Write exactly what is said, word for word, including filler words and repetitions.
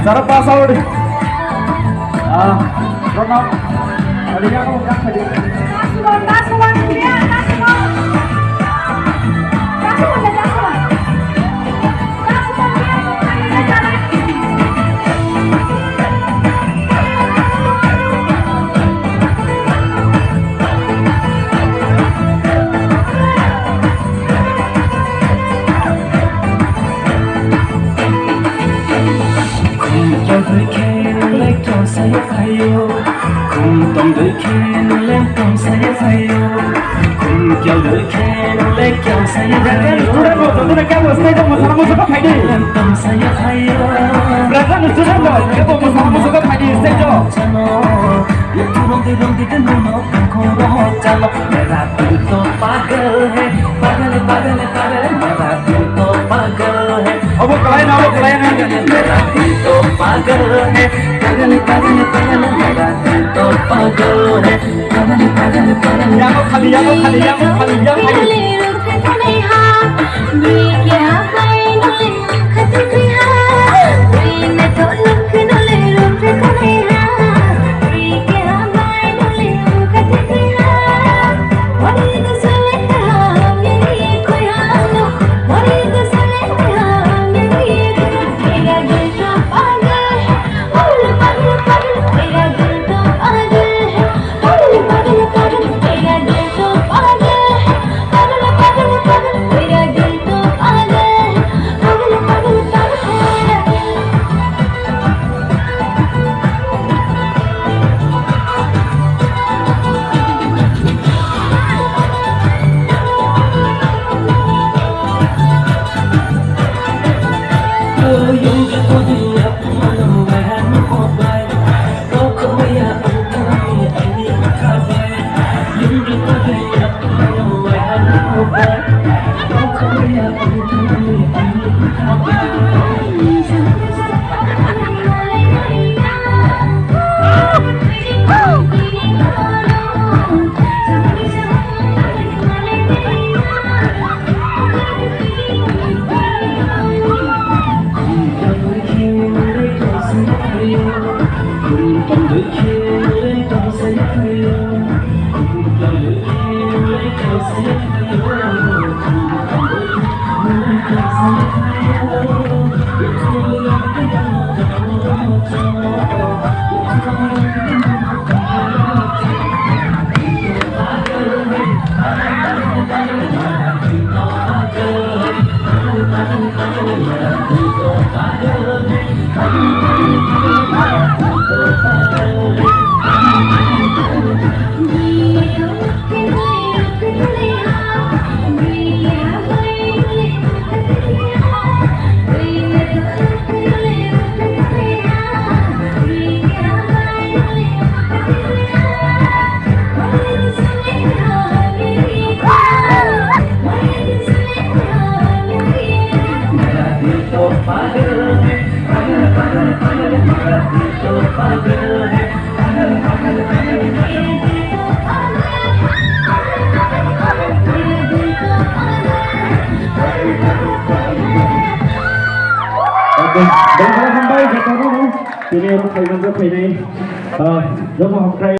Tara pass out. Ah, Pranab. Adi ka ko ka khadi. Khum kyal dui khe nung le kyal saya phaio. Khum tong dui khe nung le tong saya phaio. Khum kyal dui khe nung le kyal saya phaio. Student rok joto no kebo stage o mwsana musugo phaidi. Tong saya phaio. Student rok kebo mwsana musugo phaidi stage o. Chano, rong dui rong dui de nung no khoro chalo. Mera dil to pagal hai, pagal, pagal, pagal, mera dil to pagal hai. Obo kwlai na, obo kwlai na. Mera dil to pagal hai, pagal, pagal, pagal, mera dil to pagal hai, pagal, pagal, pagal. Yago khali, yago khali, yago khali, yago khali. Oke, dan kalau sampai jatuh dulu, ini orang Kalimantan ini, eh, jom hamkai.